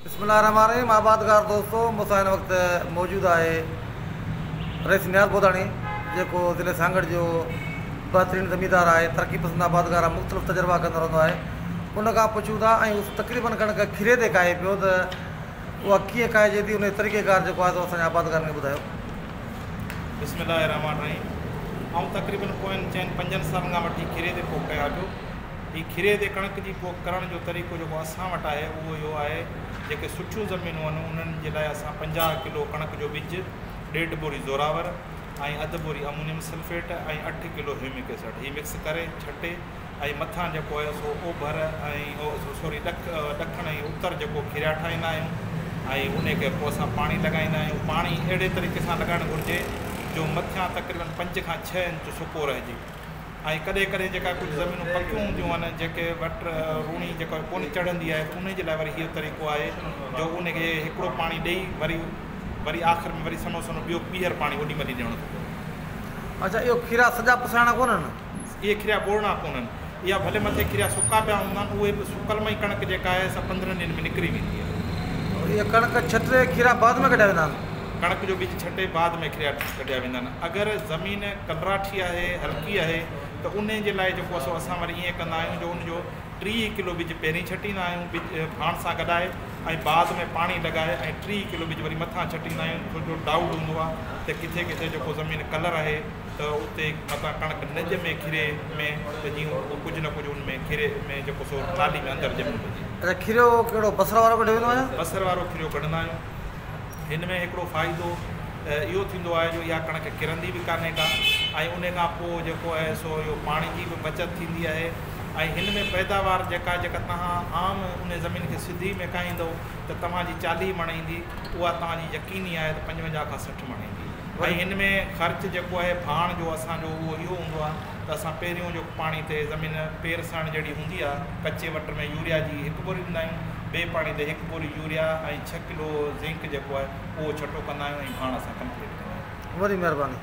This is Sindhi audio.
بسم الله الرحمٰن الرحيم آبادگار دوستو مون سان هن وقت موجود آهي رئيس نياز بوداڻي جيڪو ضلعي سانگهڙ جو بهترين زميندار آهي ترقي پسند آبادگار آهي مختلف تجربا ڪندو رهندو آهي ان کان پڇون ٿا ۽ هو تقريبن ڪڻڪ کري تي ڪاهي پيو ته اها ڪيئن ڪاهجي ٿي ان جو طريقي ڪار جيڪو آهي سو اسان جي آبادگارن کي ٻڌايو. بسم الله الرحمٰن الرحيم آئون تقريبن پوين چئن پنجن سالن کان وٺي کري تي پوک ڪيان پيو. هي کري تي ڪڻڪ جي پوک ڪرڻ جو طريقو جيڪو اسان وٽ آهي اهو اهو آهي جيڪي سٺيون زمينون آهن انهن جي لاء اسان 50 ڪلو ڪڻڪ جو ٻج، ڏيڍ ٻوري زوراور ۽ اڌ ٻوري ammonium sulphate ۽ 8 kilo humic acid هي مڪس ڪري ڇٽي ۽ مٿان جيڪو آهي سو اوڀر ۽ سوري ڏکڻ ۽ اتر جيڪو کريا ٺاهيندا آهيون ۽ انهي کي پوء اسان پاڻي لڳائيندا آهيون. پاڻي اهڙي طريقي سان لڳائڻ گهرجي جو مٿيان تقريبن 5 کان 6 انچ سڪو رهجي. ۽ ڪڏهن ڪڏهن جيڪا ڪجهه زمينون پڪيون هونديون آهن جيڪي وٽ روڻي جيڪا ڪونه چڙهندي آهي ته انهي جي لاء وري اهو طريقو آهي جو ان کي هڪڙو پاڻي ڏئي وري وري آخر ۾ وري سنهو سنهو ٻيو ٻيهر پاڻي اوڏي مهل ئي ڏيڻو ٿو پوي. اڇا اهو کيرا سڄا پسائڻا ڪونهن؟ اهي کيرا ٻوڙڻا ڪونهن. اها ڀلي مٿي کيرا سڪا پيا هوندا آهن اهي به سڪل مان ئي ڪڻڪ جيڪا آهي سا 15 ڏينهن ۾ نڪري ويندي آهي. اها ڪڻڪ ڇٽي کيرا بعد ۾ ڪڍيا ويندا آهن؟ ڪڻڪ جو ٻج ڇٽي بعد ۾ کريا ڪڍيا ويندا آهن. اگر زمين ڪلراٺي آهي، هلڪي آهي ته انهي جي لاء جيڪو سو اسان وري ائين ڪندا آهيون جو ان جو 30 ڪلو ٻج پهرين ڇٽيندا آهيون ٻج ڀاڻ سان گڏائي ۽ بعد ۾ پاڻي لڳائي ۽ 30 ڪلو ٻج وري مٿان ڇٽيندا آهيون ڇو جو ڊائوٽ هوندو آهي ته ڪٿي ڪٿي جيڪو زمين ڪلر آهي ته اتي متان ڪڻڪ نه ڄمي کري ۾ ته جيئن ڪجهه نه ڪجهه ان ۾ کري ۾ جيڪو سو نالي ۾ اندر ڄمي وڃي. اڇا کريو ڪهڙو بصر وارو ڪڍيو ويندو آهي يا؟ بصر وارو کريو ڪڍندا آهيون. هن ۾ هڪڙو فائدو اهو ٿيندو آهي جو اها ڪڻڪ ڪرندي به ڪانهي ڪا ۽ ان کان پوء جيڪو آهي سو اهو پاڻي جي به بچت ٿيندي آهي ۽ هن ۾ پيداوار جيڪا جيڪا توهان عام ان زمين کي سڌي ۾ ڪاهيندؤ ته توهان جي 40 مڻ ايندي اها توهان جي يقيني آهي ته 55 کان 60 مڻ ايندي ۽ هن ۾ خرچ جيڪو آهي ڀاڻ جو اسان جو اهو اهو هوندو آهي ته اسان پهريون جيڪو پاڻي تي زمين پير سهڻ جهڙي هوندي آهي ڪچي وٽ ۾ يوريا جي هڪ ٻوري ڏيندا آهيون ٻئي پاڻي تي هڪ ٻوري يوريا ۽ 6 ڪلو زنڪ جيڪو آهي اهو ڇٽو ڪندا آهيون ۽ ڀاڻ اسان ڪمپليٽ ڪندا آهيون. وڏي مهرباني.